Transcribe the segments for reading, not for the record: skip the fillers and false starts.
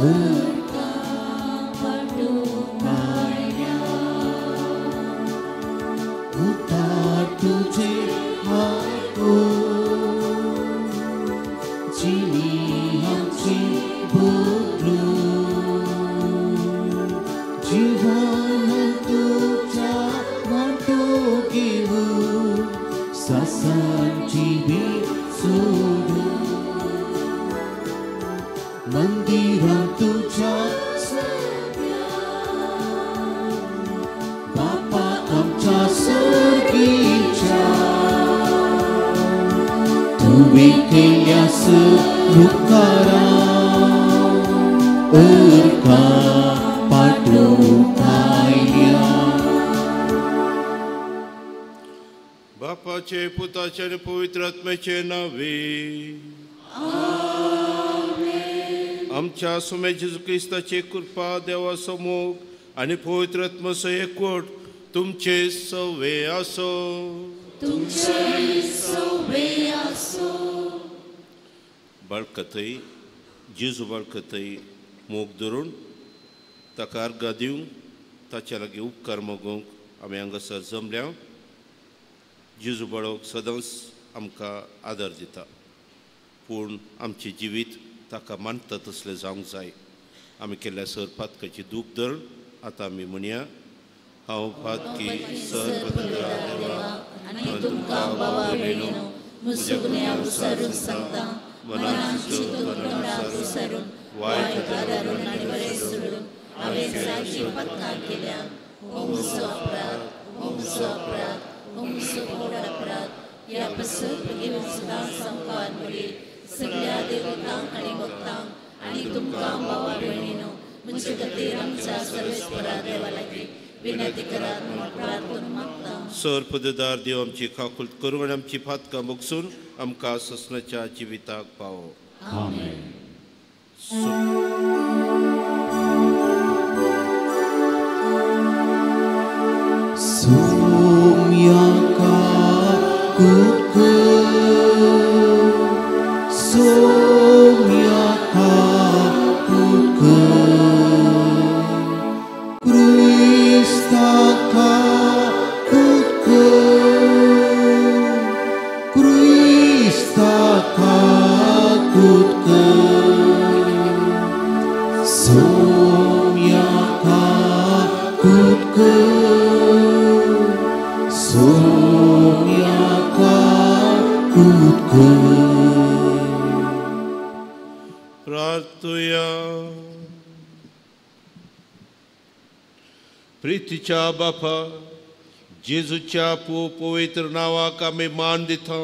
अर्का पाटोवंक आयल्या. उतार तुजे हात जिणी आमची बदलून जीवन तुझ्या वांटो घेवन सासान जिवीत सोडून मंदिरां तुझ्या बापा आमच्या सर्गीच्या तुवें केल्या उपकारा अर्का पाटोवंक आयल्या. बापाचे पुताचे आनी पवित्र आत्म्याचे नांवे आमच्या सुमे जेजू क्रिस्ताची कृपा, देवाचो मोग आनी पवित्र आत्म्याचो एकवट तुमचे सवे आसो. बाळकथय जेजू बाळकथय मोग धरून ताका अर्गां दिवंक ताच्या लागीं उपकार मागूंक आमी हांगासर जमल्या. जेजू बाळक सदांच आमकां आदार दिता, पूण आमचें जिवीत ताका मानता तसलें जावंक जाय. आमी केल्ल्या सर पातकाची दूख धरून आतां आमी म्हणया, हांव पातकी सर देवा आनी तुमकां भावा भयणीनो म्हजो गुन्यांव विसरून सांगता, मनान चिंतून तोंडान विसरून वायट धरून आनी बरें सोडून हांवें जायतीं पातकां केल्या. हो म्हजो अपराध, हो म्हजो अपराध, हो म्हजो व्हड अपराध. ह्या पासत भगिनी सदांच आमकां मरे सगळ्या देवतांक आनी भक्तांक आनी तुमकां भावा भयणीनो म्हजे खातीर आमच्या सर्वेस्परा देवा लागीं विनंती करात म्हूण प्रार्थना मागता. सर पददार देव आमची काकुळट करूं आनी आमची पातकां बगसून आमकां ससनाच्या जिविताक पावो. आमेन. सोम्याका कुटकर, सोम्याका कुटकर, क्रिस्ताका कुटकर, क्रिस्ताका कुटकर, सोम्याका कुटकर, सोम्याका कुटकर. प्रार्थुया. प्रितीच्या बापा, जेजूच्या पवित्र नांवाक आमी मान दिता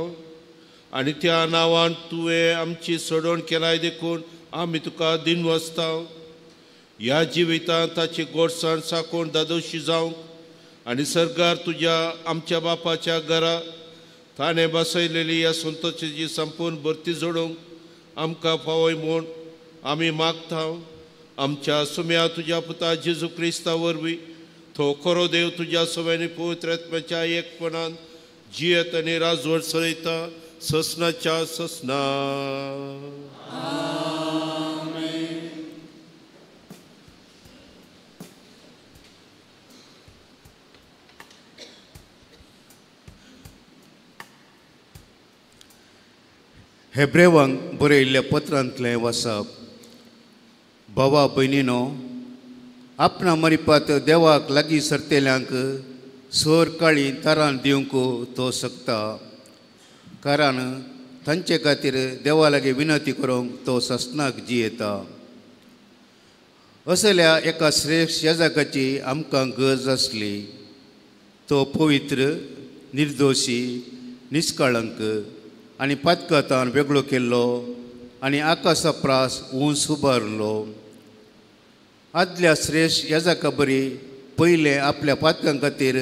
आनी त्या नांवान तुवें आमची सोडवण केलाय देखून आमी तुका दिनवासता. ह्या जिवितांत ताची गोडसाण साकून दादोशी जावंक आनी सरकार तुज्या आमच्या बापाच्या घरा ताणें बसयलेली ह्या संतोषाची संपूर्ण भरती जोडूंक आमकां फावय म्हूण आमी मागता. आमच्या सुम्या तुज्या पुता जेजू क्रिस्ता वरवीं तो खरो देव तुज्या सव्यानी पवित्र आत्म्याच्या एकपणान जियत आनी राजवट चलयता ससनाच्या ससना. हेब्रेवांक बरयल्ल्या पत्रांतलें वाचप. भावा भयणीनो, आपणा मरिपात देवाक लागीं सरतेल्यांक सोर काळी तारान दिवंक तो शकता, कारण तांचे खातीर देवा लागीं विनंती करूंक तो ससनाक जियेता. असल्या एका श्रेश्ठ याजकाची आमकां गरज आसली. तो पवित्र, निर्दोशी, निष्कळंक आनी पातकातान वेगळो केल्लो आनी आकाशा प्रास उंच उबारलो. आदल्या श्रेश्ठ याजका बरी पयलें आपल्या पातकां खातीर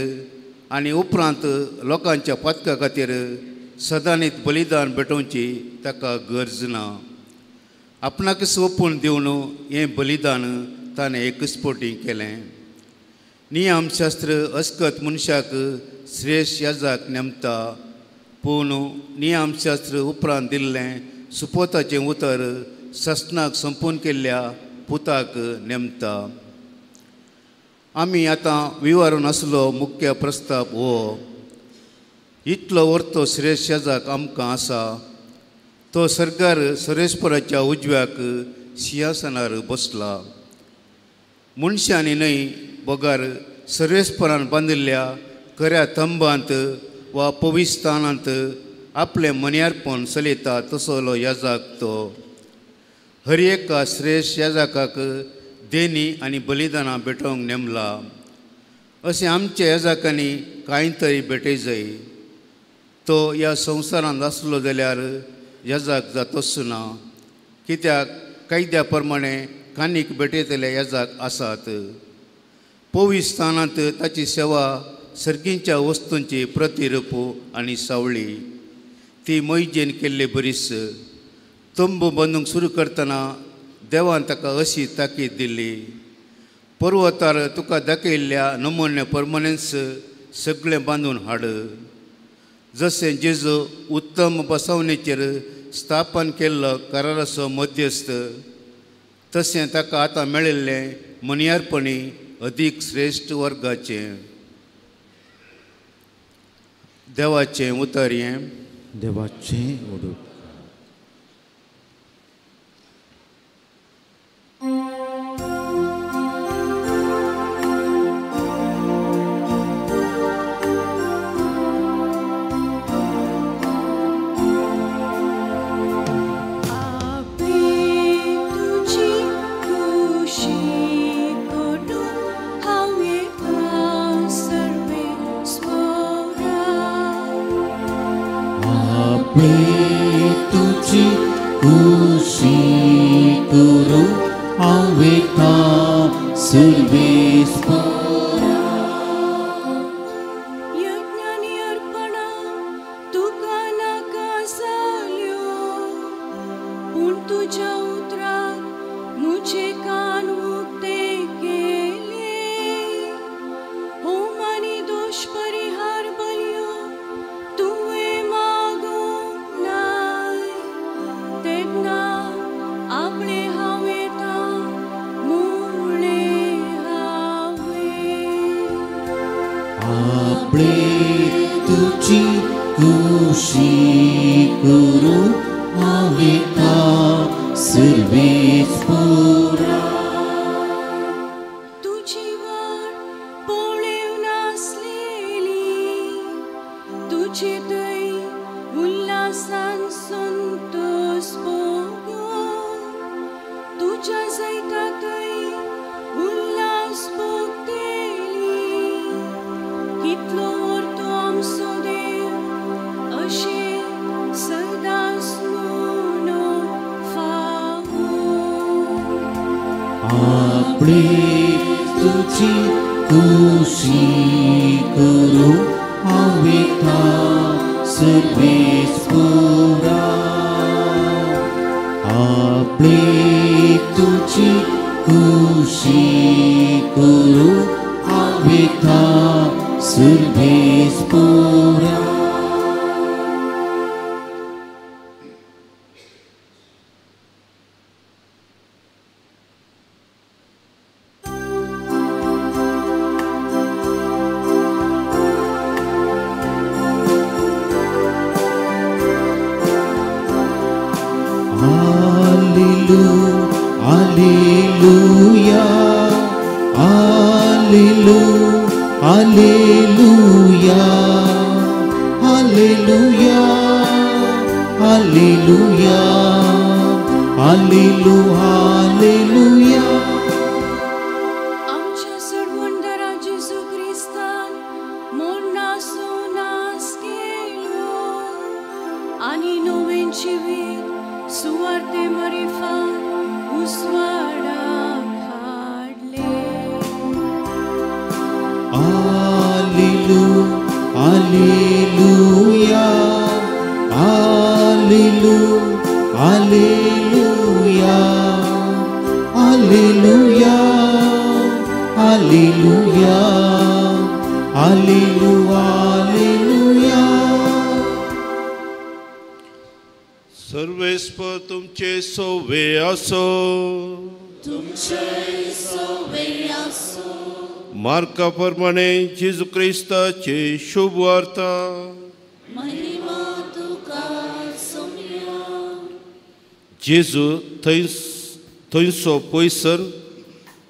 आनी उपरांत लोकांच्या पातकां खातीर सदांनीत बलिदान भेटोवची ताका गरज ना. आपणाक सोंपून दिवन हें बलिदान ताणें एकच फावटी केलें. नियमशास्त्र अस्कत मनशाक श्रेश्ठ याजक नेमता, पूण नियमशास्त्र उपरांत दिल्लें सुपोताचें उतर ससनाक संपूर्ण केल्ल्या पुताक नेमता. आमी आतां विवारून आसलो मुख्य प्रस्ताव हो इतलो वर्तो श्रेष्ठ याजक आमकां आसा, तो सरकार सरेस्पराच्या उजव्याक सिंहासनार बसला. मनशांनी न्हय बगर सर्वेस्परान बांदिल्ल्या खऱ्या तंबांत वा पविस्थानांत आपलें मन्यारपण चलयता तसलो याजक तो. हर एका श्रेष्ठ याजकाक देणी आनी बलिदानां भेटोवंक नेमला. अशें आमच्या याजकांनी कांय तरी भेटय जाय. तो ह्या संवसारांत आसलो जाल्यार याजक जातोच ना, कित्याक कायद्या प्रमाणे कानीक भेटयतले याजक आसात. पविस्थानांत ताची सेवा सर्गींच्या वस्तूंची प्रतिरूप आनी सावळी. ती मोहिजेन केल्ली बरीच. तंबू बांदूंक सुरू करतना देवान ताका अशी ताकीद दिल्ली, पर्वतार तुका दाखयल्ल्या नमुन्या परमानेच सगळें बांदून हाड. जशें जेजू उत्तम बसवणेचेर स्थापन केल्लो कराराचो मध्यस्थ, तशें ताका आतां मेळिल्लें मनियारपणी अदीक श्रेश्ठ वर्गाचें. देवाचें उतर हें. देवाचें उडूप. तुझी खुशी करू हांव वयता सर्वेस्परा. यज्ञानी अर्पणा तुका नाका जाल्यो, पूण तुज्या उतराक म्हजे कान उक्ते केले. होम आनी दोश परिहार बलयो तुवें मागूंक नाय, तेन्ना आपणे हांव येता मुळें हांवें. आपणे तुजी खुशी करू हांव वयता सर्वेस्परा. तुजी वाट पळेवन आसलेली, तुजे थंय उल्हासान संतोस भोगून, तुज्या जैता थंय उल्हास भोगतली. कितलो व्हरतो आमचो देव अशें सदांच म्हणूंक फावो. आपणे तुजी खुशी करू हांव वयता सर्वेस्परा. आपणे तुजी खुशी करू हांव वयता सर्वेस्परा. Alleluia, Alleluia, Alleluia, Alleluia, Alleluia, Alleluia, Alleluia. आमच्या सर्वंदरा जेजू क्रिस्तान मरणाचो नाश केलो आनी नवें जिवीत सुवार्ते मारिफात उजवाडाक हाडलें. Alleluia, Alleluia, Alleluia, Alleluia, Alleluia, Alleluia, Alleluia, Alleluia. सर्वेस्पर तुमचे सोवे असो. तुमचे सवे आसूं. मार्का प्रमाणे जेजू क्रिस्ताचे शुभ वार्ता. महिमा तुका सोम्या. जेजू थंयसो पयसर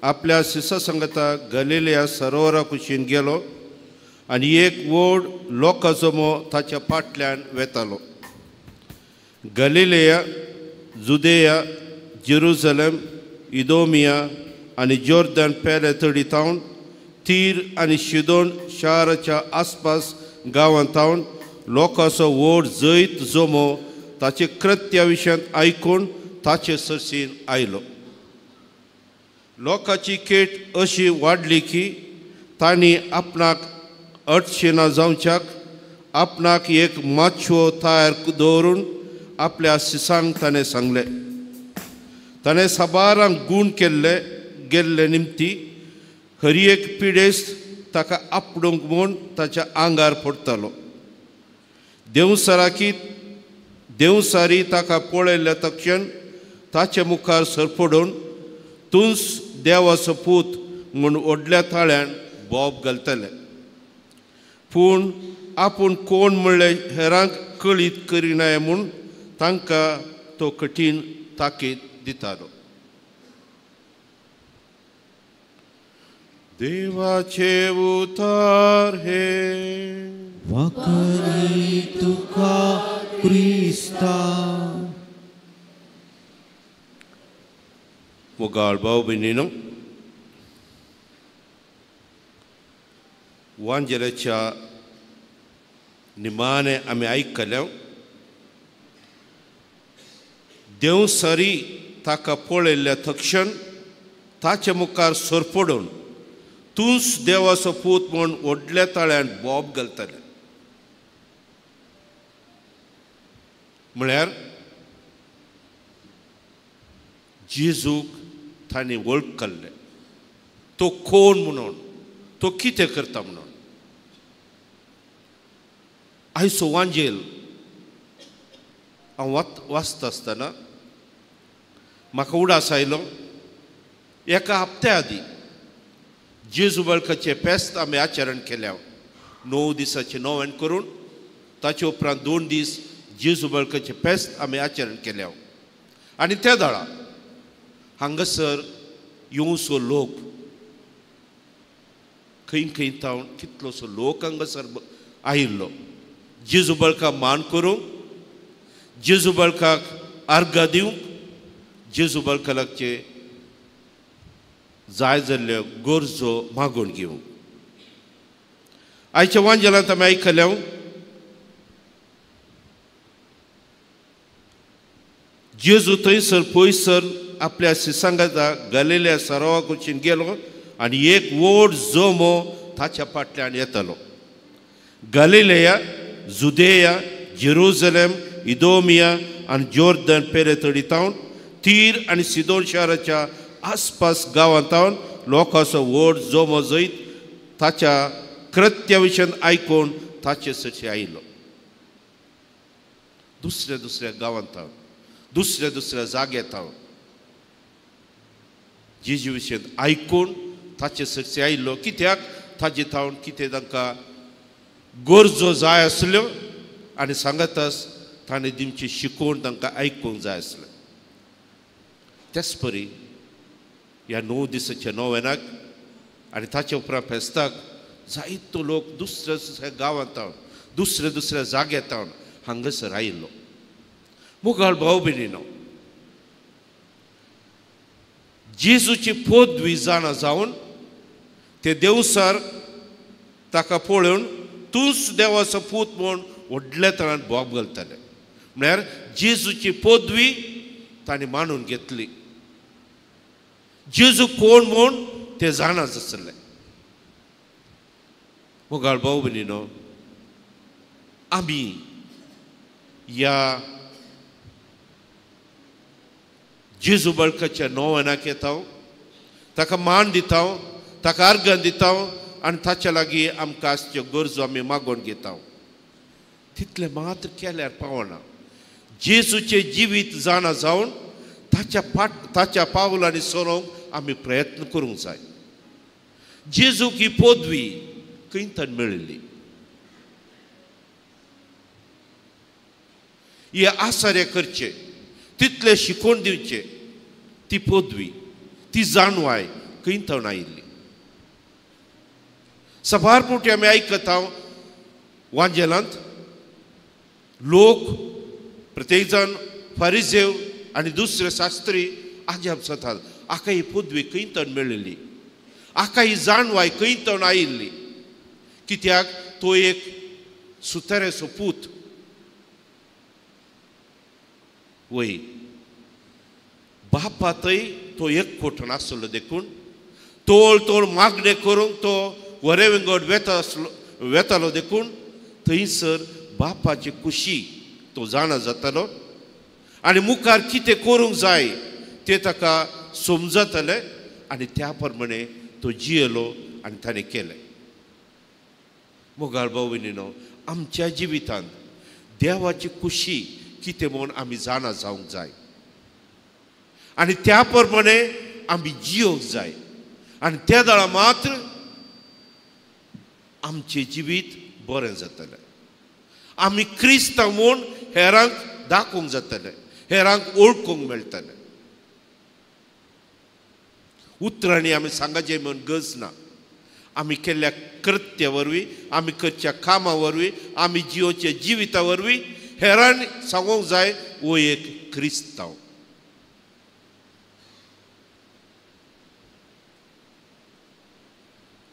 आपल्या शिसा संगता गलिलिया सरोवरा कुशीन गेलो आनी एक व्हड लोकांजमो ताच्या फाटल्यान वेतालो. गलिलिया, जुदेया, जेरुजलेम, इदोमिया आनी जोर्दन पेले तडी थावन तीर आनी शिदोन शाराच्या आसपास गांवांत थावन लोकांचो व्हड जैत जमो ताचे कृत्या विशयांत आयकून ताचे सरशीन आयलो. लोकांची केट अशी वाडली की तांणी आपणाक अडशिना जावच्याक आपणाक एक माचयो तयार दवरून आपल्या शिसांक ताणें सांगलें. ताणें साबारांक गूण केल्ले गेल्ले निमती हर एक पिडेस्त ताका आपडूंक म्हूण ताच्या आंगार पडटालो. देवसारी ताका पळयल्ल्या तक्षण ताचे मुखार सरपडून तूंच देवाचो पूत म्हूण व्हडल्या ताळ्यान बोब घालतले. पूण आपूण कोण म्हणलें हेरांक कळीत करिनाय म्हूण तांकां तो कठीण ताकीद दितालो. देवाचे उतार हे वखरी तुका क्रिस्ता. मोगाळ भाव भयणीनो, वांजेलाच्या निमाणे आमी आयकल्या देवसरी ताका पळयल्ल्या तक्षण ताचे मुखार सरपडून तूंच देवाचो पूत म्हूण व्हडल्या ताळ्यान बोब घालतले. म्हळ्यार जेजूक तांणी वळखल्लें, तो कोण म्हणून, तो कितें करता म्हणून. आयचो वांजेल हांव वाचता आसतना म्हाका उडास आयलो एका हप्त्या आदीं जेजू बळकाचें फेस्त आमी आचरण केल्या. 9 दिसाचें नोवेन करून ताचे उपरांत 2 दीस जेजू बळकाचें फेस्त आमी आचरण केल्या. आनी त्या दाळा हांगासर येवचो लोक खंय खंय थावन कितलोसो लोक हांगासर आयिल्लो जेजू बळका मान करूंक, जेजू बळकाक आर्गां दिवंक, जेजू बळका लागचे जाय जाल्ल्यो गरजो मागून घेवंक. आयच्या वांजेलांत आमी आयकल्या जेजू थंयसर पयसर आपल्या शिसांगाता गलिलिया सरोवरा कुशीन गेलो आनी एक व्हड जमो ताच्या फाटल्यान येतालो. गलिलिया, जुदेया, जेरुजलेम, इदोमिया आनी जोर्दन पेरे तडी थावन तीर आनी सिदोन शाराच्या आसपास गांवांत थावन लोकांचो व्हड जमो जैत ताच्या कृत्या विशयान आयकून ताचे सरशी आयलो. दुसऱ्या दुसऱ्या गांवांत थावन, दुसऱ्या दुसऱ्या जाग्यार थावन जेजू विशयान आयकून ताचे सरशी आयलो. कित्याक ताजे थावन कितें तांकां गरजो जाय आसल्यो आनी सांगतास ताणें दिवची शिकोवन तांकां आयकूंक जाय आसलें. त्याच परी ह्या 9 दिसाच्या नोवेनाक आनी ताचे उपरांत फेस्ताक जायतो लोक दुसऱ्या दुसऱ्या गांवांत थावन, दुसऱ्या दुसऱ्या जाग्यार थावन हांगासर आयिल्लो. मोगाळ भाव भयणीनो, जेजूची पदवी जाणा जावन ते देवसार ताका पळोवन तूंच देवाचो पूत म्हूण व्हडल्या तरान बोब घालताले. म्हळ्यार जेजूची पदवी तांणी मानून घेतली. जेजू कोण म्हूण ते जाणाच आसले. मोगाळ भाव भयणीनो, आमी ह्या जेजू बळकाच्या नोवेनाक येता, ताका मान दिता, ताका आर्गां दिता आनी ताच्या लागीं आमकां आसच्यो गरजो आमी मागोवन घेता. तितलें मात्र केल्यार पावना. जेजूचें जिवीत जाणा जावन ताच्या पावलांनी चलोवंक आमी प्रयत्न करूंक जाय. जेजूक ही पदवी खंयतन मेळिल्ली? हे आसारे करचे तितले शिकोवन दिवचे ती पदवी, ती जाणवाय खंयतन आयिल्ली? सबार फावटी आमी आयकता वांजेलांत लोक प्रत्येक जाण फारिजेव आनी दुसरे शास्त्री आजाप जातात, आका ही पदवी खंयतन मेळिल्ली, आका ही जाणवाय खंयतन आयिल्ली? कित्याक तो एक सुताऱ्याचो पूत. वय बापातय तो एकवटून आसलो देखून तोळ तोळ मागणें करूंक तो वरे विंगड वेता आसलो वेतालो देखून थंयसर बापाची खुशी तो जाणा जातालो आनी मुखार कितें करूंक जाय तें ताका समजतलें आनी त्या प्रमाणे तो जियेलो आनी ताणें केलें. मोगाळ भाव भयणीनो, आमच्या जिवितांत देवाची खुशी कितें म्हूण आमी जाणा जावंक जाय आनी त्या प्रमाणे आमी जियोंक जाय आनी त्या वेळार मात्र आमचें जिवीत बरें जातलें. आमी क्रिस्तांव म्हूण हेरांक दाखोवंक जातलें, हेरांक वळखूंक मेळटलें. उतरांनी आमी सांगाचें म्हूण गरज ना. आमी केल्ल्या कृत्या वरवीं, आमी करच्या कामा वरवीं, आमी जियोच्या जिविता वरवीं हेरांनी सांगूंक जाय वो एक क्रिस्तांव.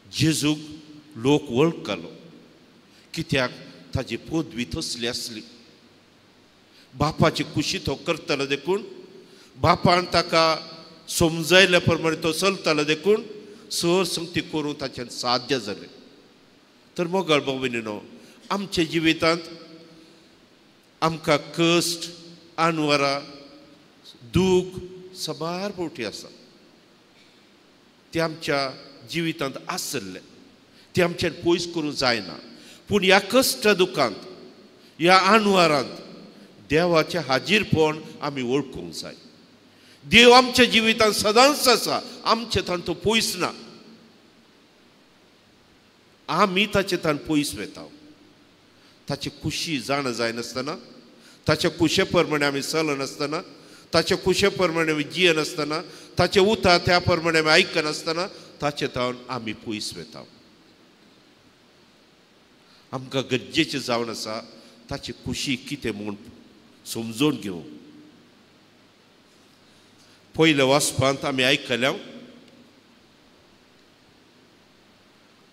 जेजूक लोक वळखलो कित्याक ताजी पदवी तसली आसली. बापाची खुशी तो करतालो देखून, बापान ताका समजायल्या प्रमाणे तो चलतालो देखून सर संगती करून ताच्यान साध्य जालें. तर मोगाळ भाव भयणीनो, आमच्या जिवितांत आमकां कश्ट, आनवरां, दूख साबार फावटी आसा, ते आमच्या जिवितांत आसले, ते आमच्यान पयस करूंक जायना. पूण ह्या कश्ट दुखांत, ह्या आनवारांत देवाचें हाजीरपण आमी वळखूंक जाय. देव आमच्या जिवितांत सदांच आसा, आमचे तान तो पयस ना, आमी ताचे तान पयस वेता. ताची खुशी जाणा जायनासतना, ताच्या खुशे प्रमाणे आमी चलनासतना, ताच्या खुशे प्रमाणे आमी जियेनासतना, ताचे उतार त्या प्रमाणे आमी आयकनासतना ताचे तावन आमी पयस वेता. आमकां गरजेचें जावन आसा ताची खुशी कितें म्हूण समजून घेवंक. पयल्या वाचपांत आमी आयकल्या,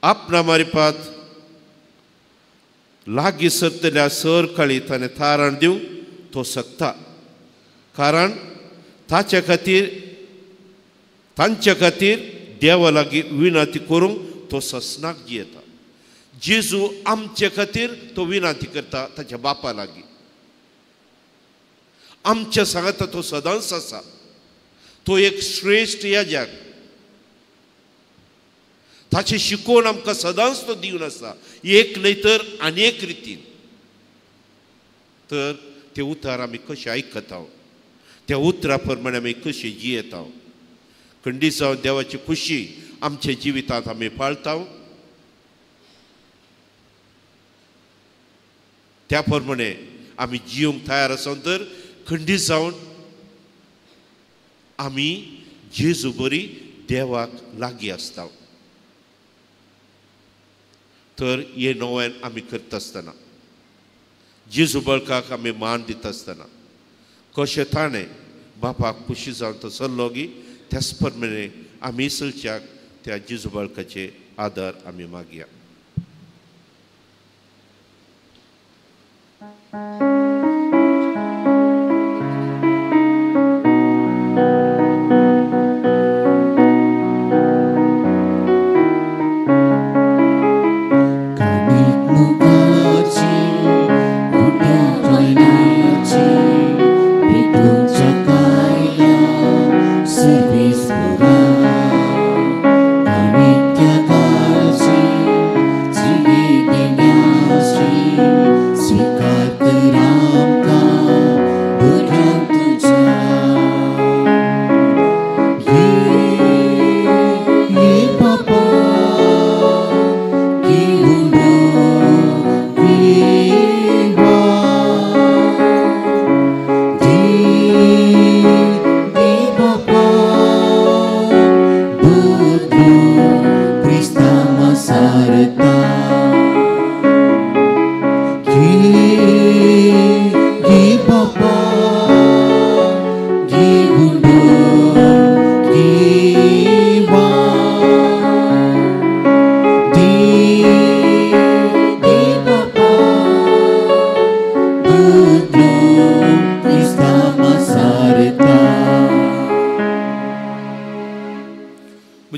आपणा मारिपात लागीं सरतल्या सरकाळी ताणें तारण दिवंक तो शकता, कारण ताच्या खातीर तांच्या खातीर देवा लागीं विनंती करूंक तो ससनाक जियेता. जेजू आमचे खातीर तो विनंती करता ताच्या बापा लागीं. आमच्या सांगाता तो सदांच आसा. तो एक श्रेश्ठ याजक, ताचें शिकोवन आमकां सदांच तो दिवन आसा, एक न्हय तर आनी एक रितीन. तर ते उतार आमी कशें आयकता, त्या उतरा प्रमाणे आमी कशें जियेता, खंडीत जावन देवाची खुशी आमच्या जिवितांत आमी पाळता, त्या प्रमाणे आमी जिवंक तयार आसा तर खंडीत जावन आमी जेजू बरी देवाक लागीं आसता. तर हे नव्यान आमी करता आसतना, जेजू बळकाक आमी मान दिता आसतना कशें ताणें बापाक खुशी जावन तो चल्लो गी त्याच प्रमाणे आमी चलच्याक त्या जेजू बळकाचे आदार आमी मागया. स्वीकार करा।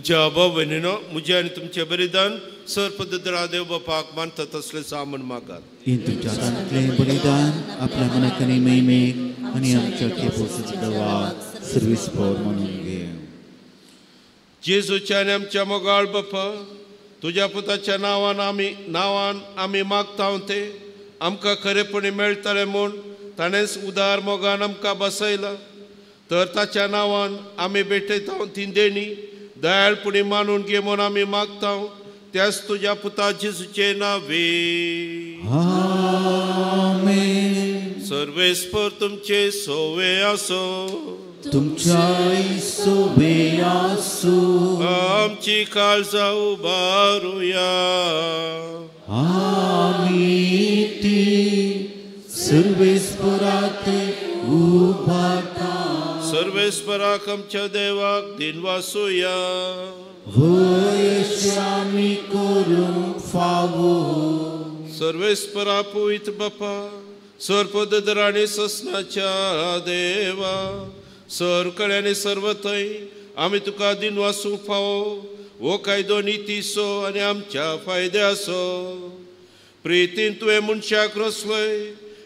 म्हज्या बाब भयणीनो, म्हजें आनी तुमचें बलिदान सर पद्दतरा देव बापाक मानता तसलें सामन मागात. तुमच्या हातांतलें बलिदान आपल्या मनाक आनी महिमेक आनी आमच्या केपोसाच्या देवाक सर्वीस पवर म्हणून घे. जेजूच्या आनी आमच्या मोगाळ बापा, तुज्या पुताच्या नांवान आमी मागता ते आमकां खरेपणी मेळटलें म्हूण ताणेंच उदार मोगान आमकां बसयला. तर ताच्या नांवान आमी भेटयता ती देणी दयाळपणी मानून घे म्हूण आमी मागता, त्याच तुज्या पुता जेजूचे नावे. आमेन. सर्वेस्पर तुमचे सोवे आसो. तुमच्याय सोबे आसूं. आमची काळजां उबारुया. आमी ती सर्वेस्परात उबारता. सर्वेस्पराक आमच्या देवाक दिनवासुया. वयश आमी करूंक फावो. सर्वेस्परा पवित्र बापा, सर्पदर आनी ससनाच्या देवा, सरकडे आनी सर्व थंय आमी तुका दिनवासूंक फावो. हो कायदो नितीचो आनी आमच्या फायद्याचो. प्रितीन तुवें मनशाक रचलय,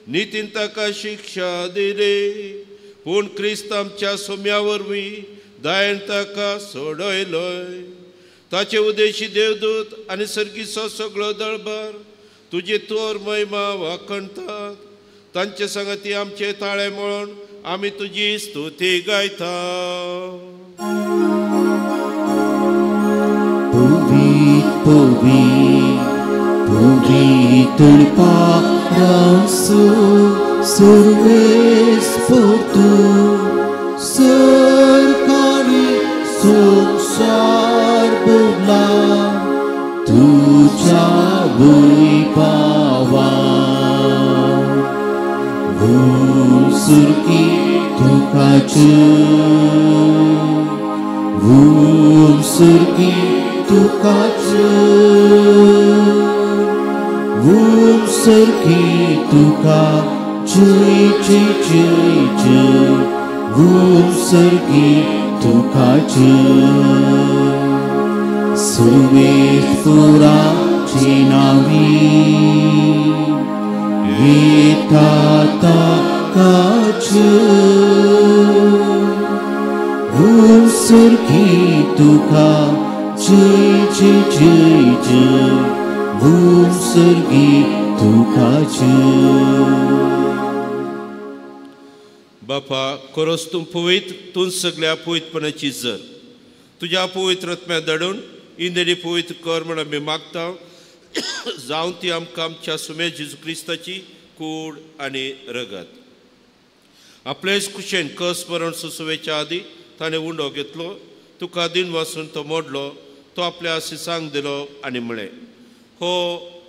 नितीन ताका शिक्षा दिली, पूण क्रिस्त आमच्या सोम्या वरवीं दयेन ताका सोडयलोय. ताचे उदेशी देवदूत आनी सर्गीचो सगळो दळबार तुजी तोर महिमा वाखणतात. तांचे संगती आमचे ताळे म्हणून आमी तुजी स्तुती गायता. पवित पवित पवित्र पारासु सर्वेस्पर तूं सरकारी संसार भरला तुज्या वैभवान. सुरकी तुका जय, सुरकी तुका जय, सुरकी तुका जय जय जय जय, सुरकी तुका जय. सुरवेस्पराची नावी येता ताका जय, सुरकी तुका जय जय जय जय, सुरगी तुका जय. बापा, खरोच तूं पवित्र, तूं सगळ्या पवित्रपणाची जर तुज्या पवित्र आत्म्या धाडून इंद्री पवित्र कर म्हण आमी मागता, जावं ती आमकां आमच्या सुमे जेजू क्रिस्ताची कूड आनी रगत. आपलेच कुशेन कस मरण सुसवेच्या आदी ताणें उंडो घेतलो, तुका दिन वासून तो मोडलो, तो आपल्या आशिसांक दिलो आनी म्हळें, हो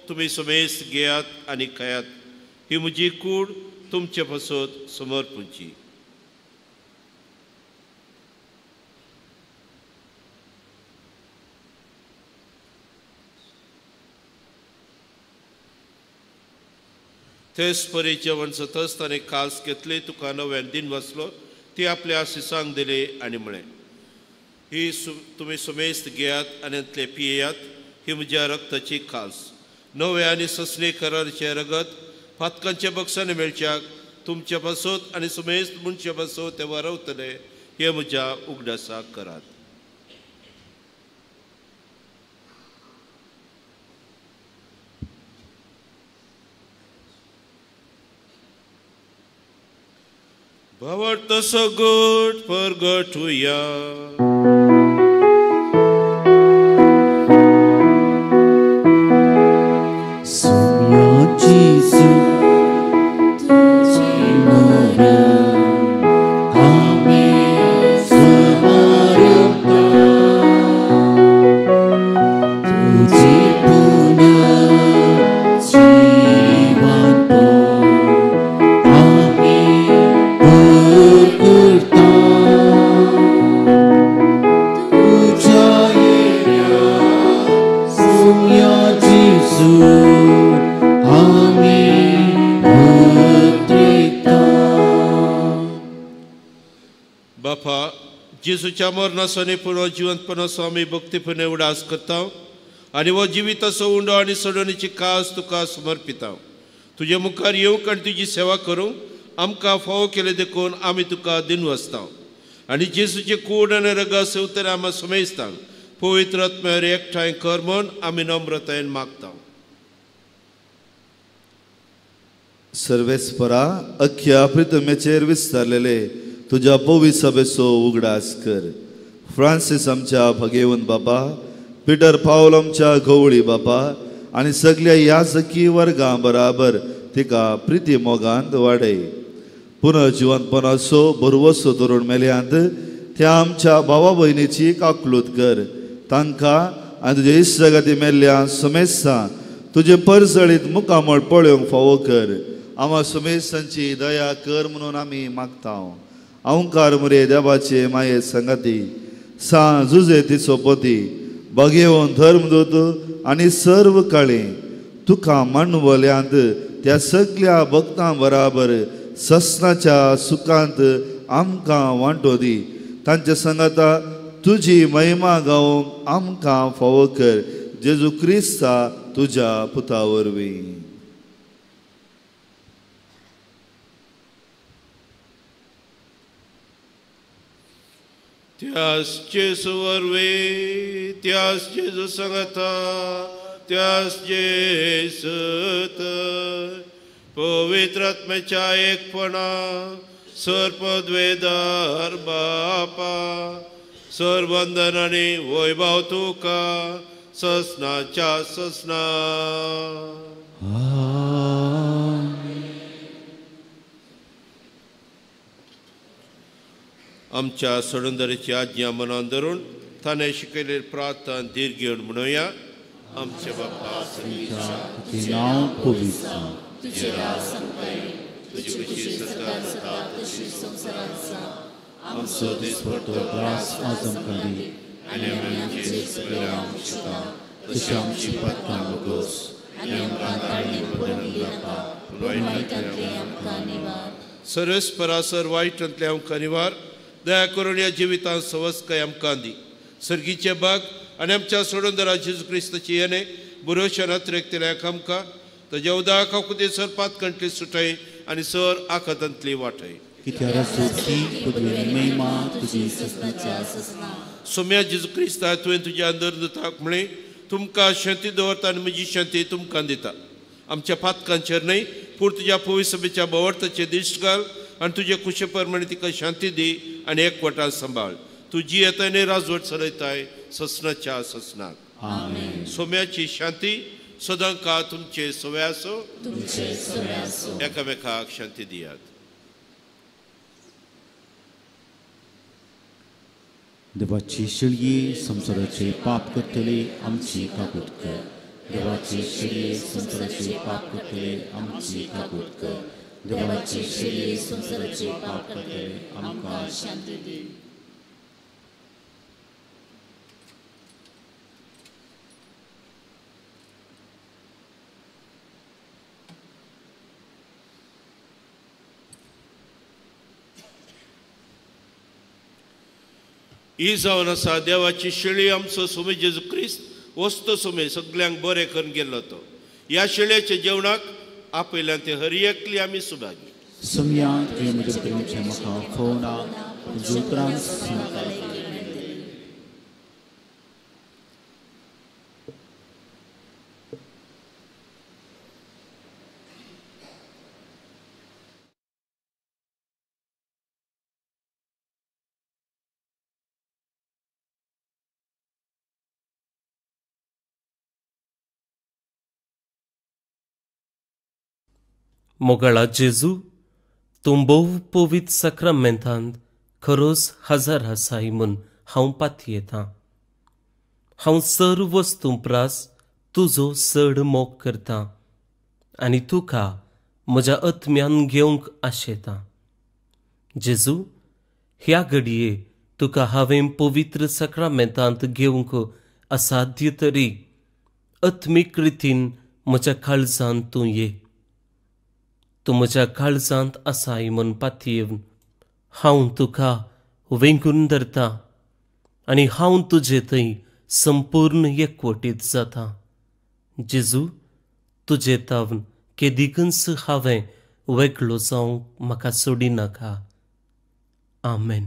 तुमी सुमेस्त घेयात आनी खायात, ही म्हजी कूड तुमचे पासत समर्पूची. तेच परी जेवण जातच ताणें कास घेतली, तुका नव्यान दिन वाचलो, ती आपल्या आशिसांक दिली आनी म्हळें, ही तुमी सुमेस्त घेयात आनी हातले पियेयात, ही म्हज्या रक्ताची कास, नव्या आनी ससने करारचें रगत, पातकांच्या बक्षाने मेळच्याक तुमच्या पासत आनी सुमेस्त मनशा पासत ते वारवतले, हे म्हज्या उगडासाक करात. भावार्थ सगट परगटुया. सुम्या जेजू तुझे मरण आमी स्मारता, तुझे पुनर्जीवन आमी करता, तुझ्या येण्या सुम्या जेजू आमी जेजूच्या मरणाचो आनी पुनर्जिवंतपणाचो आमी भक्तीपणे उडास करता आनी हो जिविताचो उंडो आनी सोडवणेची कास तुका समर्पिता. तुजे मुखार येवंक आनी तुजी सेवा करूंक आमकां फावो केले देखून आमी तुका दिनवासता आनी जेजूचे कूड आनी रगा सेवतरे आमी समेस्तांक पवित्र आत्म्यार एकठांय कर म्हूण आमी नम्रतायेन मागता. सर्वेस्परा अख्ख्या प्रितमेचेर विस्तारलेले तुज्या पवित्र सभेचो उगडास कर. फ्रांसीस आमच्या भगेवन बाबा, पिटर पावल आमच्या गवळी बाबा आनी सगल्या याजकी वर्गां बराबर तिका प्रिती मोगांत वाडय. पुनर्जिवंतपणाचो भरवसो धरून मेल्यांत त्या आमच्या भावा भयणीची काकलूत कर. तांकां आनी तुजे इश्टागती मेल्ल्या समेस्तां तुजें परजळीत मुखामळ पळोवंक फावो कर. आमा समेस्तांची दया कर म्हणून आमी मागता. अंकार मुरे देवाचे माये संगाती सा जुजे तिचो पती बगेवन धर्मदूत आनी सर्व काळे तुका मांडवल्यांत त्या सगल्या भक्तां बराबर ससनाच्या सुखांत आमकां वांटो दी. तांच्या संगाता तुजी महिमा गावंक आमकां फावो कर. जेजू क्रिस्ता तुज्या पुता वरवीं. त्यास जेजू वरवीं, त्यास जेजू संगता, त्यास जेजूत पवित्र आत्म्याच्या एकपणा सर्पद्वेदार बापा सरवंदन आनी वैभव तुका ससनाच्या ससना. आमच्या सोडंदरीची आज्ञा मनान धरून ताणें शिकयलेली प्रार्थना धीर घेवन म्हणुया. आमचे बापा तुजें नांव पवित्र जावं, तुजें राज संपय, तुजी खुशी स्वर्गात जाता तशी संवसारांत जावं. आमचो दिसपट्टो ग्रास आज आमकां दी आनी आमी आमचे चुकलेल्यांक शिता तशी आमची पातकां भोगोस आनी आमकां ताळणी पडूंक दिनाका, पूण वायटांतलें आमकां निवार. सरस्परासर वायटांतलें आमकां निवार. दया करून ह्या जिवितांत सवस्काय आमकां दी. सर्गीचे बाग आनी आमच्या सोडूनदारा जेजू क्रिस्ताची येणे बरोवच्या नत्रेकतल्याक आमकां ताज्या उदक आकुती सर पातकांतली सुटाय आनी सर आखातांतली वाटय. सोम्या जेजू क्रिस्ता तुवें तुज्या अंदर दुताक म्हळें तुमकां शांती दवरता आनी म्हजी शांती तुमकां दिता. आमच्या पातकांचेर न्हय पूण तुज्या पवित्र सभेच्या बवडताचेर दिश्ट घाल आनी तुजे खुशे प्रमाणे तिका शांती दी आनी एकवटान सांबाळ. तुजी येताय राजवट चलयताय ससनाच्या ससनाक. सोम्याची शांती सदांका तुमचे सवे आसो. एकामेकाक शांती दियात. देवाची शिळये संवसाराचे पाप करतले आमची काकूत कर. देवाची शिळये संवसाराचे पाप करतले आमची काकूत कर. देवाची शिळये संवसाराचे पाप करतले आमकां शांती दी. ही जावन आसा देवाची शेळी आमचो सोमे जेजू क्रिस्त वस्तू सोमे सगल्यांक बरें करून गेल्लो तो. ह्या शेळयेच्या जेवणाक आपयल्यान ते हर एकली आमी सुभागी. सोम्या तुवें म्हज्या भितरचें म्हाका फोवना तुज्या उतरान म्हाका. मोगाळा जेजू, तूं भोव पवित्र साक्रामेंतांत खरोच हजर आसाय म्हूण हांव पातयेतां. हांव सर्व वस्तूं प्रास तुजो चड मोग करतां आनी तुका म्हज्या आत्म्यान घेवंक आशेतां. जेजू, ह्या घडये तुका हांवें पवित्र साक्रामेंतांत घेवंक असाध्य तरी आत्मीक रितीन म्हज्या काळजांत तूं ये. तूं म्हज्या काळजांत आसाय म्हूण पातयेवन हांव तुका वेंगून धरता आनी हांव तुजे थंय संपूर्ण एकवटीत जाता. जेजू, तुजे तावन केदिकूच हांवें वेगळो जावंक म्हाका सोडिनाका. आमेन.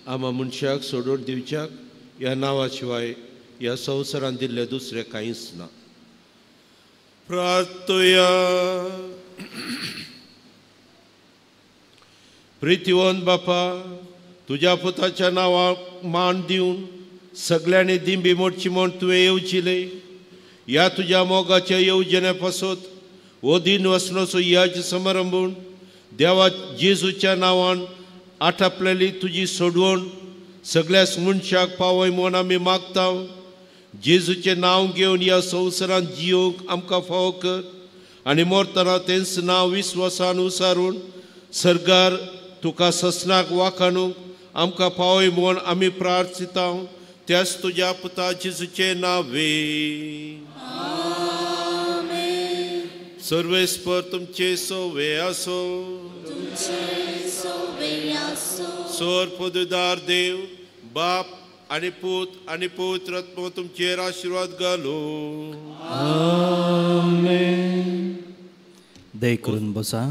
आमा मनशाक सोडून दिवच्याक ह्या नांवा शिवाय ह्या संवसारान दिल्लें दुसरें कांयच ना. प्रार्थया. प्रितीवन बापा, तुज्या पुताच्या नांवाक मान दिवन सगळ्यांनी दिंबी मोडची म्हूण तुवें येवजिलें. ह्या तुज्या मोगाच्या येवजणे पासत हो दिन वसणोचो याज समारंभून देवा जेजूच्या नांवान आटापलेली तुजी सोडवण सगळ्याच मनशाक पावय म्हूण आमी मागता. जेजूचें नांव घेवन ह्या संवसारांत जियोंक आमकां फावो कर आनी मरतना तेंच नांव विस्वासान उसारून सरकार तुका ससनाक वाखाणूंक आमकां पावय म्हूण आमी प्रार्थिता. त्याच तुज्या पुता जेजूचें नांवे. सर्वेस्पर तुमचे सोवे आसो. सोर पदुदार देव बाप आनी पूत आनी पवित्र आत्मो तुमचेर आशिर्वाद घालो. आमेन. दय करून बसा.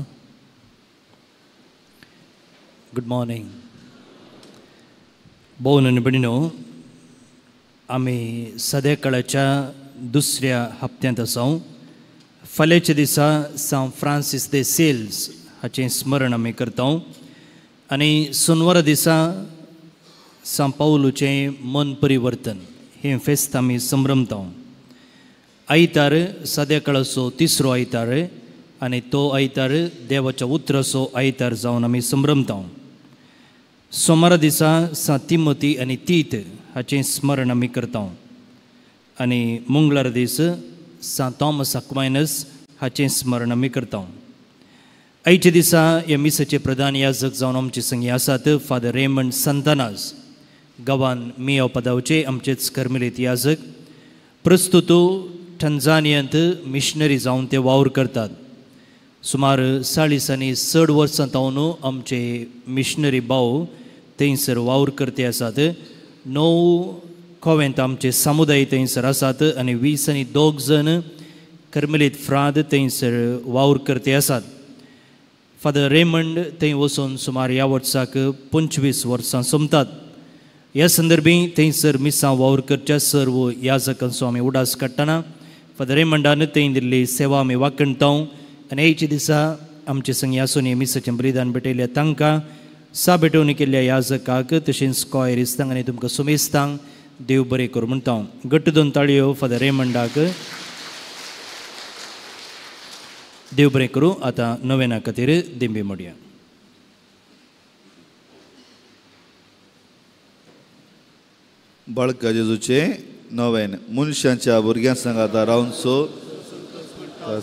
गुड मॉर्निंग भोवन आनी भयणीनो, आमी सद्या काळाच्या दुसऱ्या हप्त्यांत आसा. फाल्यांच्या दिसा सांत फ्रांसीस दे सेल्स हाचें स्मरण आमी करता आनी सोनवारा दिसा सांत पावलूचें मन परिवर्तन हें फेस्त आमी संभ्रमता. आयतार सद्या काळाचो तिसरो आयतार आनी तो आयतार देवाच्या उतराचो आयतार जावन आमी संभ्रमता. सोमारा दिसा सांत तिमोती आनी तीत हाचें स्मरण आमी करता आनी मंगळारा दीस सांत थॉमस अक्वायनस हाचें स्मरण आमी करता. आयच्या दिसा ह्या मिसाचे प्रधान याजक जावन आमचे संगी आसात फादर रेमंड संतानास, गांवान मियाव पदावचे आमचेच कर्मेलीत याजक. प्रस्तुत टंजानियांत मिशनरी जावन ते वावर करतात. सुमार 40 आनी चड वर्सां तावन आमचे मिशनरी भाव थंयसर वावर करते आसात. 9 कोवेंत आमचे समुदाय थंयसर आसात आनी 20 आनी 2 जण कर्मेलीत फ्राद थंयसर वावर करते आसात. फादर रेमंड थंय वचून सुमार ह्या वर्साक 25 वर्सां सोंपतात. ह्या संदर्भी थंयसर मिसां वावर करच्या सर्व याजकांचो आमी उडास काडटना फादर रेमंडान थंय दिल्ली सेवा आमी वाखणता आनी आयच्या दिसा आमचे संगी आसून मिसाचें बलिदान भेटयल्या तांकां सा भेटवणी केल्ल्या याजकाक तशेंच कॉयरिस्तांक आनी तुमकां सुमेस्तांक देव बरें करूं म्हणटा. घट्ट 2 ताळयो फादर रेमंडाक. देव बरें करूं. आतां नवेना खातीर दिंबी मोडया. बाळका जेजूचे नवेन मनशांच्या भुरग्यां सांगाता रावनसो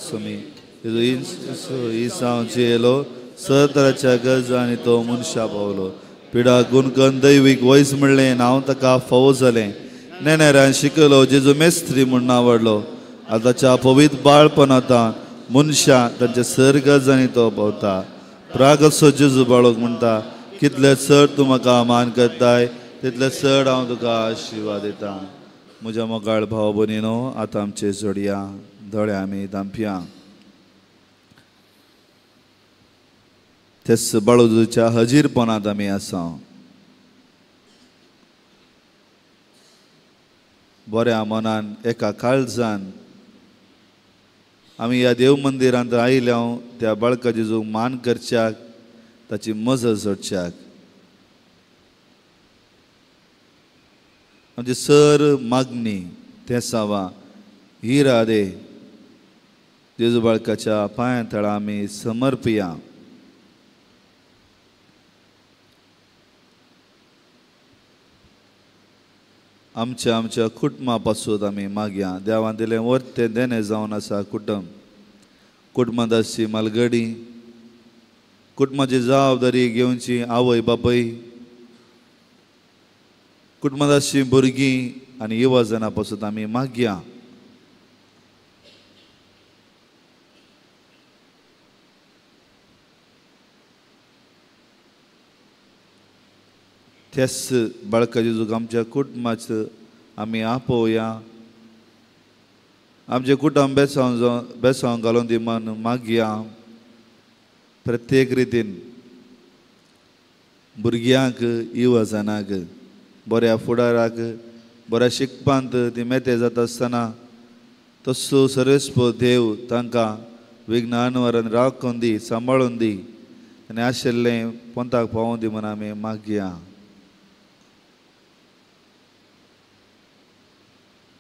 स्वामी जेजू येयलो सतराच्या गरजांनी तो मनशा पावलो. पिडा गुणकन दैवीक वयस म्हणलें नांव ताका फावो जालें. नेनेरान शिकयलो जेजू मेस्त्री म्हूण नांव. आतांच्या पवित्र बाळपणांत मनशां तांच्या सर गरजांनी तो पावता. प्रागसो जेजू बाळक म्हणटा कितले चड तूं म्हाका मान करताय तितले चड हांव तुका आशिर्वाद दिता. म्हज्या मोगाळ भाव भयणीनो, आतां आमचे जोडया दोळे आमी धांपया. तेच बाळूच्या हजीरपणांत आमी आसा. बऱ्या मनान एका काळजान आमी ह्या देव मंदिरांत आयल्या त्या बाळका जेजूक मान करच्याक ताची मजत जोडच्याक आमची सर मागणी तेसावा ही राधे जेजू बाळकाच्या पांया तळा आमी समर्पया. आमच्या आमच्या कुटुंबा पासून आमी मागया. देवान दिलें वर्तें देणें जावन आसा कुटुंब. कुटुंबांत आसची मालगडी, कुटुंबाची जबाबदारी घेवची आवय बापूय, कुटुंबांत आसची भुरगीं आनी युवा पासून आमी मागया. त्याच बाळका जेजूक आमच्या कुटुंबाचो आमी आपोवया. आमचें कुटुंब बेसांव बेसांव घालून दी मन मागया. प्रत्येक रितीन भुरग्यांक युवजनाक बऱ्या फुडाराक बऱ्या शिकपांत ती मेते जाता आसतना तसो सर्वेस्पो देव तांकां विज्ञानवरान राखून दी सांबाळून दी आनी आशिल्लें पंथाक पावोवन दी म्हूण आमी मागया.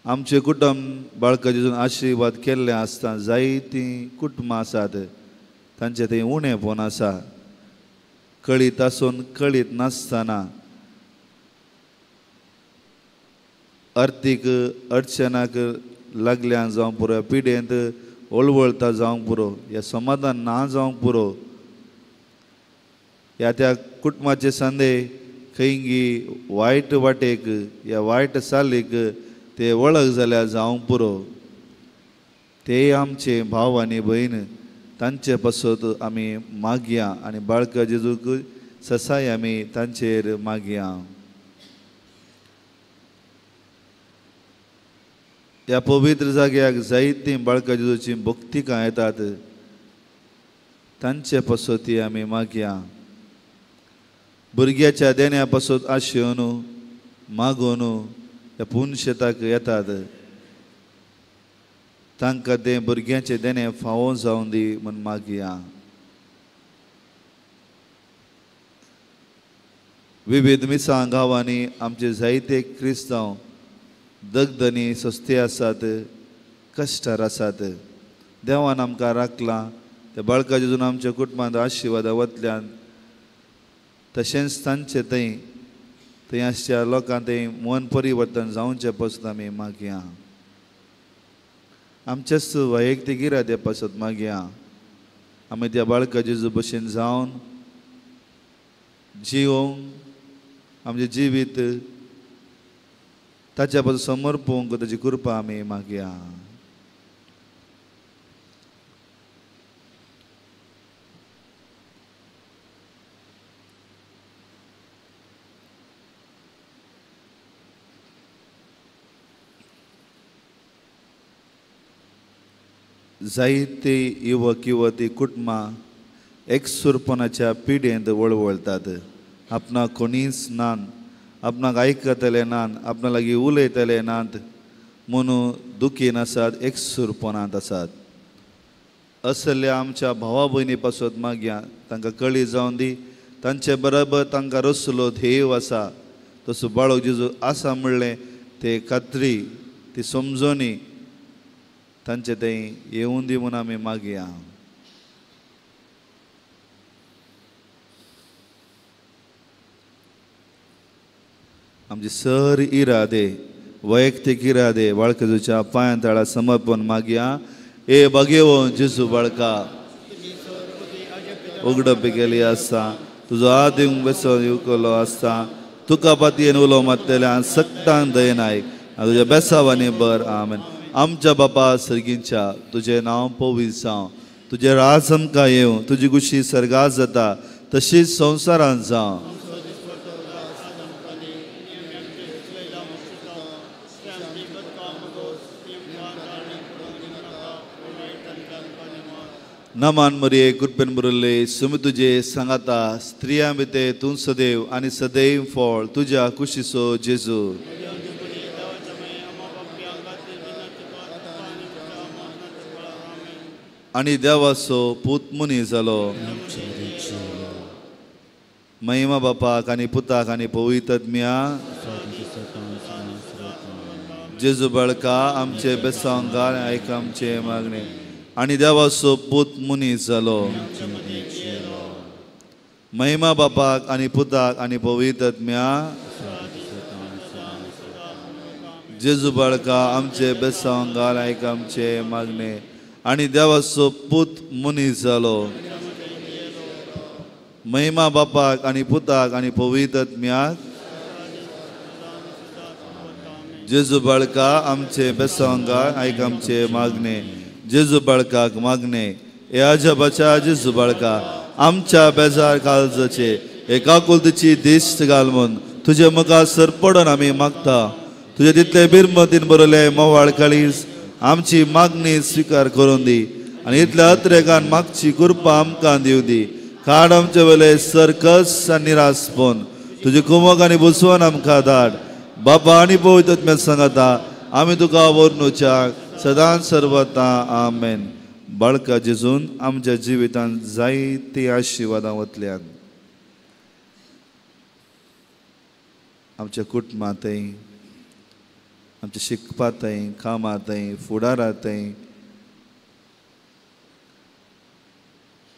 आमचें कुटुंब बाळका जेजून आशिर्वाद केल्लें आसता. जायतीं कुटुंबां आसात तांचें थंय उणेपण आसा, कळीत आसून कळीत नासतना अर्थीक अडचणाक लागल्यान जावंक पुरो, पिडेंत वळवळता जावंक पुरो, ह्या समाधान ना जावंक पुरो, ह्या त्या कुटुंबाचे संदे खंयगी वायट वाटेक या वायट चालीक ते वळख जाल्यार जावंक पुरो. ते आमचे भाव आनी भयण तांचे पासत आमी मागया आनी बाळका जेजूक ससाय आमी तांचेर मागया. ह्या पवित्र जाग्याक जायतीं बाळका जेजूची भक्तिकां येतात, तांचे पासत आमी मागया. भुरग्याच्या देण्या पासत आशेवन मागून ह्या पुनशेताक येतात, तांकां तें भुरग्यांचें देणें फावो जावं दी म्हूण मागया. विविध मिसां गांवांनी आमचे जायते क्रिस्तांव दगदनी सस्ते आसात, कश्टार आसात. देवान आमकां राखलां त्या बाळका जेजून आमच्या कुटुंबांत आशिर्वादा वतल्यान, तशेंच तांचे थंय थंय आसच्या लोकां थंय मन परिवर्तन जावचें पासत आमी मागया. आमच्याच वैयक्तीक इराद्या पासत मागया. आमी त्या बाळका जेजू भशेन जावन जिवोवंक आमचें जिवीत ताच्या पासून समर्पूंक ताची कृपा आमी मागया. जायते युवक युवती कुटुंबां एकसुरपणाच्या पिडेंत वळवळतात. आपणाक कोणीच नान, आपणाक आयकतले नान, आपणा लागीं उलयतले नात म्हणून दुखीन आसात, एकसुरपणांत आसात. असल्या आमच्या भावा भयणी पासत मागया, तांकां कळी जावन दी, तांचे बरोबर तांकां रसलो ध्येय आसा तसो बाळक जेजू आसा म्हणलें ते खात्री ती समजणी तांचे थंय येवून दी म्हूण आमी मागया. आमचे सर इरादे वैयक्तीक इरादे बाळका जेजूच्या पांयां तळा समर्पण मागया. ए बागेवो जेजू बाळका उगडप केली आसता, तुजो आदिम बेसो येवकलो आसता, तुका पातयेन उलो मारतल्या सक्तान दयेन आयक आनी तुज्या बेसावांनी बर. आमेन. आमच्या बापा सर्गींच्या तुजें नांव पवित्र जावं, तुजें राज आमकां येवं, तुजी खुशी सर्गात जाता तशीच संवसारांत जावं. नमान मरिये कृपेन भरिल्ले सुमी तुजे सांगाता, स्त्रियां भितर तूं सदैव आनी सदैव फळ तुज्या कुशीचो जेजू. आनी देवाचो पूत मुनी जालो. महिमा बापाक आनी पुताक आनी पवित्र आत्म्या. जेजू बाळका आमचे बेसांव घाल आयक आमचे मागणे. आनी देवाचो पूत मुनी जालो. महिमा बापाक आनी पुताक आनी पवित्र आत्म्या. जेजू बाळका आमचे बेसांव घाल आयक आमचे मागणे. आनी देवाचो पूत मनीस जालो. महिमा बापाक आनी पुताक आनी पवित्र आत्म्याक. जेजू बाळका आमचे बेसांव घाल आयक आमचे मागणे. जेजू बाळकाक मागणे. हे अजबाच्या जेजू बाळका आमच्या बेजार काळजाचे एकाकुलतीची दिश्ट घाल म्हूण तुजे मुखार सरपडून आमी मागता. तुजे तितले बिरमतीन बरयले मोवाळ काळीज आमची मागणी स्विकार करून दी आनी इतल्या अत्रेकान मागची कृपा आमकां दिवं दी. काड आमचे वेले सर्कस आनी निरासपण तुजी कुमक आनी बसवण आमकां धाड. बाबा आनी पवित्र आत्म्या सांगता आमी तुका वर्णुच्या सदांच सर्वता. आमेन. बाळका जेजून आमच्या जिवितांत जायती आशिर्वादां वतल्यान आमच्या कुटुंबांतय, आमच्या शिकपांतय, कामांतय, फुडारांतय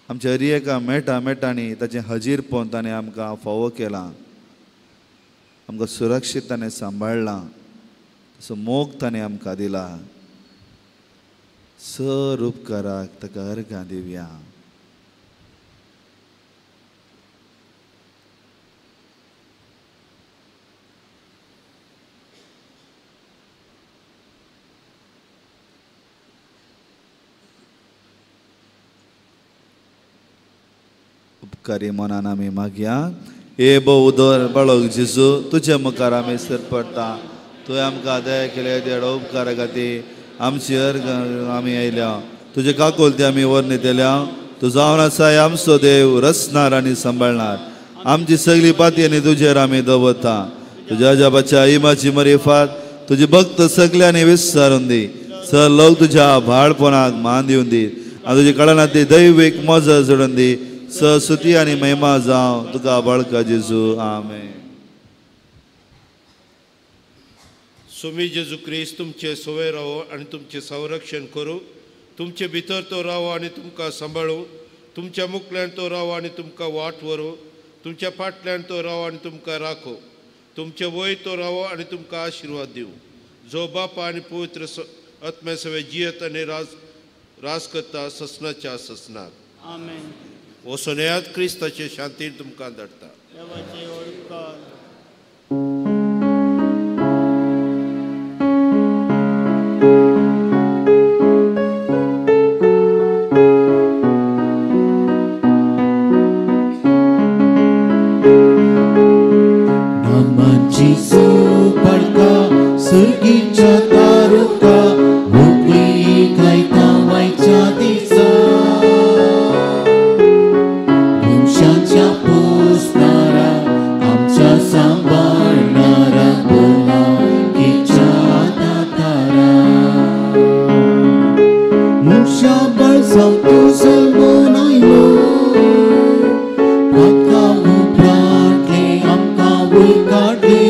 आमच्या हर एका मेटा मेटांनी ताचें हजीरपण ताणें आमकां फावो केलां, आमकां सुरक्षीत ताणें सांबाळ्ळां, तसो मोग ताणें आमकां दिला. सर उपकाराक ताका अर्घां दिवया. उपकारी मनान आमी मागया. हे भोव बाळक जेजू, तुजे मुखार आमी सर पडटा. तुवें आमकां दया केल्या देडो उपकारा खातीर आमची अर्घ आमी आयल्या. तुजे काकोलती आमी वर्णितल्या. तूं जावन आसा आमचो देव, रचणार आनी सांबाळणार. आमची सगळी पाती आनी तुजेर आमी दवरता. तुज्या जाबाच्या इमाची मरिफात तुजी भक्त सगल्यांनी विस्तारून दी. सर लोक तुज्या भाळपणाक मान दिवन दी आनी तुजे कळना ती दैवीक मजा जोडून दी. स्तुती आनी महिमा जावं तुका बाळका जेजू. आमेन. सुमी जेजू क्रिस्त तुमचे सोवे रावो आनी तुमचें संरक्षण करूं. तुमचे भितर तो रावो आनी तुमकां सांबाळूं. तुमच्या मुखल्यान तो रावो आनी तुमकां वाट व्हरूं. तुमच्या फाटल्यान तो रावो आनी तुमकां राखो. तुमचे वय तो रावो आनी तुमकां आशिर्वाद दिवं. जो बापा आनी पवित्र आत्म्या सवे जियत आनी राज राज करता ससनाच्या ससनाक. आमेन. वसोनयात क्रिस्ताचे शांतीन तुमकां धाडटा. सुर्गीच्या तारुका मोकळी गायता वायच्या दिसा, मनशाच्या पोसणारा आमच्या सांबाळणारा भलायकेच्या दातारा. मनशा बळजाव तूं जल्मून आयलो, पातकां उपरांतले आमकां वयर काडले.